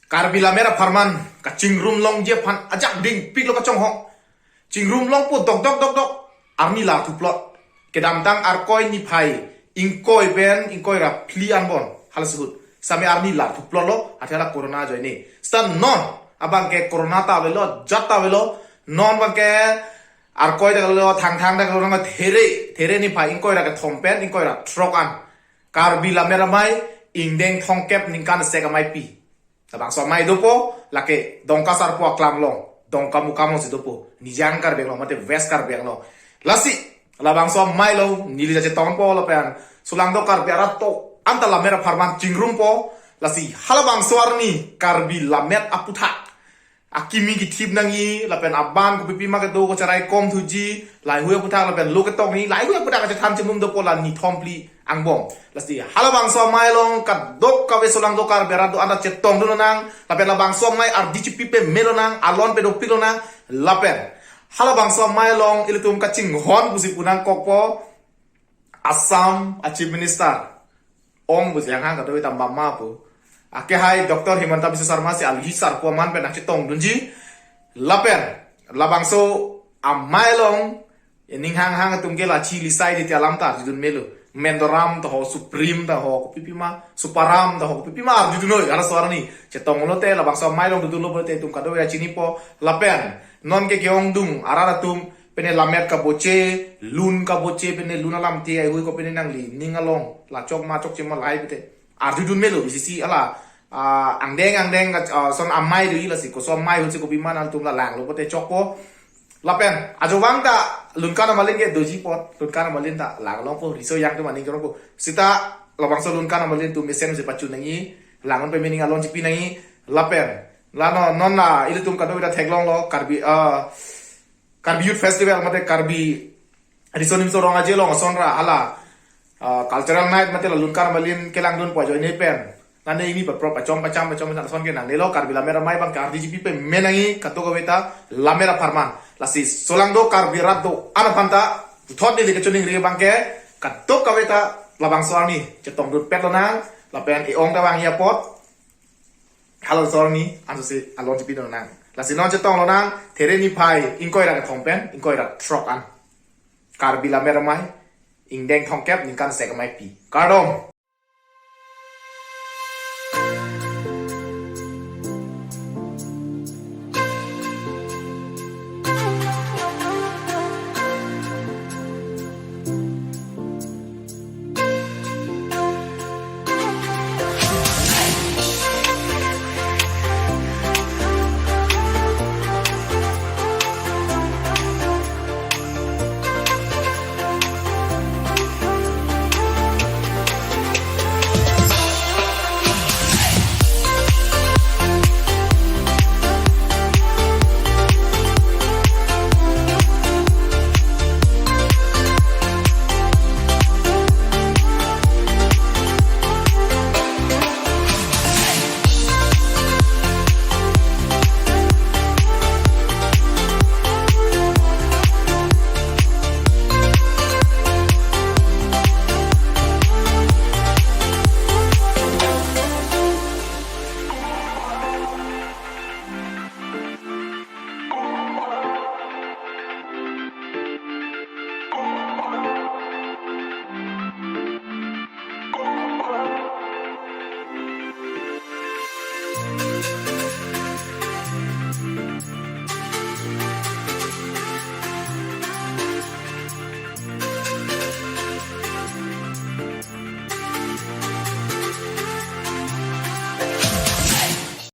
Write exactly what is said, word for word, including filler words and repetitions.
Karbi Lammet Apharman kachingrum longji aphan ajak dingpiklo kachonghong. Chingrum longpo dokdok dokdok. Arni la thuplot. Kedamtang Arkoi niphai ingkoi pen ingkoi ra phli anbon. Hala suhut. Sitame arni la thuplotlo. Athe hala corona ajoine. Sita non abangke corona ta avelo, jat ta avelo. Non abangke Arkoi ta avelo, Thangthang ta avelo, nang There, There niphai ingkoi ra kethom pen ingkoi ra throk an Karbi Lammet Amei ingdeng thomkep ningkan sek ameipi. Labangso amei dopo, lake Dongka Sarpo aklam along, Dongkamukam alongsi dopo, Nijang Karbi Anglong, mate West Karbi Anglong. Lasi, labangso amei along, neli jachetongpo lapen, solangdo Karbi arat do-an ta Lammet Apharman chingrumpo, lasi halabangso arni Karbi Lammet aputhak akimi kithip nangji, lapen aban kopipi ma kedo, kocherai kom thuji, laheihui aputhak lapen lo ketong ni, laheihui aputhak kachethan chimum dopo la nithom phli angbong. Lasi halabangso amei along kadokave solangdo Karbi arat do-an ta chetongdun lonang, lapen labangso amei ardi chipi pame lonang, alon pe dopik lonang, lapen halabangso amei along ilitum kachinghon pusi pu nangkokpo Assam a Chief Minister ong pusi hanghang kadokave ta mama pu. Akehai Doctor Himanta Biswa Sarma si alhi sarpo aman pen nangchetongdunji. Lapen labangso amei along ining hanghang atum ke lachi lisai di ti alam ta arjudun melo. Mendoram ta ho, Supreme ta ho, kopipi ma, Suparam ta ho, kopipi ma arjudun noi, halaso arni. Chetonglo te, labangso amei along dodunlo pulote itum kadokave chinipo. Lapen non ke ke-ongdung arat atum pene lammet kaboche, lun kaboche, pene lun alamthe, laheihui ko pene nangli ning along, la chok ma chokche ma lahai pute arjudun melo, isi si hala, ah, angdeng angdeng, ah, son amei do-i lasi, koson amei ahutsi kopi ma nangtum la langlo pute chokpo. Lapen, ajovang ta Lunkan Amalin ke doji apot, Lunkan Amalin ta langlongpo, riso yang atum aning kerongpo. Sita labangso Lunkan Amalin atum mesensi pachun nangji, langnon pame ning alon chipi nangji, lapen. La non, non la ilitum kadokave ta theklonglo, Karbi, ah, Karbi Youth Festival mate Karbi Riso Nimso Rong Aje along asonra hala, ah, cultural night mate la Lunkan Amalin kelangdunpo ajoine pen. Nane ini paprop pachom pacham pachom pacham ason ke nangnelo, Karbi Lammet Amei abangke ardi chipi pame nangji kadokave ta Lammet Apharman. Lasi solangdo Karbi arat do-an aphan ta puthot neli kachiningri abangke kadokave ta labangso arni chetongdunpet lonang, lapen e-ong ta vangji apot halaso arni ansose alon chipi lonang. Lasi non chetong lonang, There niphai ingkoi ra kethom pen ingkoi ra throk an Karbi Lammet Amei ingdeng thomkep ningkan sek ameipi. Kardom.